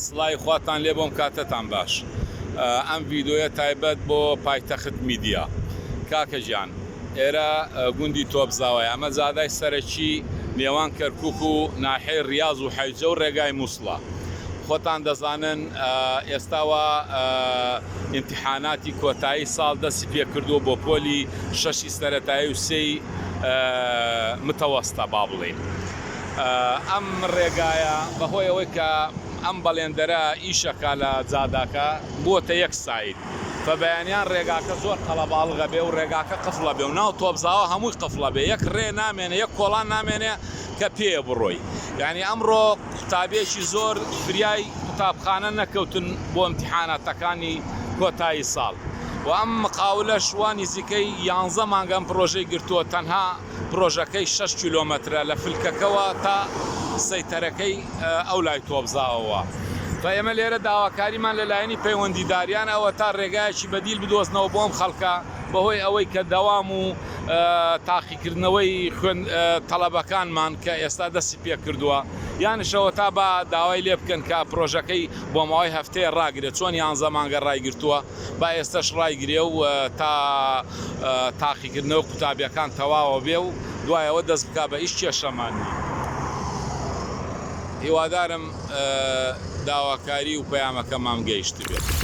سڵاوی خواتان لێ بۆم کاتەتان باش ئەم ڤیدۆیە تایبەت بۆ پایتەخت میدیا کاکە گیان ئێرە گوندی تۆپزاوایە ئەمە جادای سەرەکی نێوان کەرکوک و ناحیەی ڕیاز و حەیجە و ڕێگای موسڵە خۆتان دەزانن ئێستا وا ئیمتیحاناتی کۆتایی ساڵ دەستی پێکردووە بۆ پۆلی شەشی سەرەتایی و سێی متەوەستە با بڵێین ئەم ڕێگایە بەهۆی ئەوەی کە ئەم بەڵێندەرە ئیشەکا لە جاداکە بووەتە یەک side فە بەیانیان ڕێگاکە زۆر قەڵەباڵغە بێ و ڕێگاکە قفڵە بێ و ناو تۆپزاوە هەمووی قفڵە بێ یەک ڕێ نامێنێ یەک کۆڵان نامێنێ کە پێیە بڕۆی یانی ئەمڕۆ قوتابیەکی زۆر فریای قوتابخانە نەکەوتن بۆ ئیمتیحاناتەکانی کۆتایی ساڵ و ئەم مقاولەش وا نزیکەی یانزە مانگ ئەم پڕۆژەی گرتووە تەنها پرۆژەکەی شەش کیلۆمەترە لە فلکەکەوە تا سەیتەرەکەی ئەو لای تۆپزاوەوە. فە ئێمە لێرە داواکاریمان لە لایەنی پەیوەندیداریان ئەوە تا رێگایەکی بەدیل بدۆزنەوە بۆ ئەم خەڵکە بەهۆی ئەوەی کە دەوام و تاقیکردنەوەی خوێن تەڵەبەکانمان کە ئێستا دەستی پێکردووە یانش ئەوەتا با داوای لێ بکەن کە پرۆژەکەی بۆ ماوەی هەفتەیە راگرێت چۆن یانزە مانگە رایگرتووە با ئێستەش ڕایگرێ و تا تاقیکردنەوەی قوتابیەکان تەواوە بێ و دوایەوە دەست بکا بە ئیش کێشەمان نیە. هیوادارم داواکاری و پەیامەکەمام گەیشتبێت.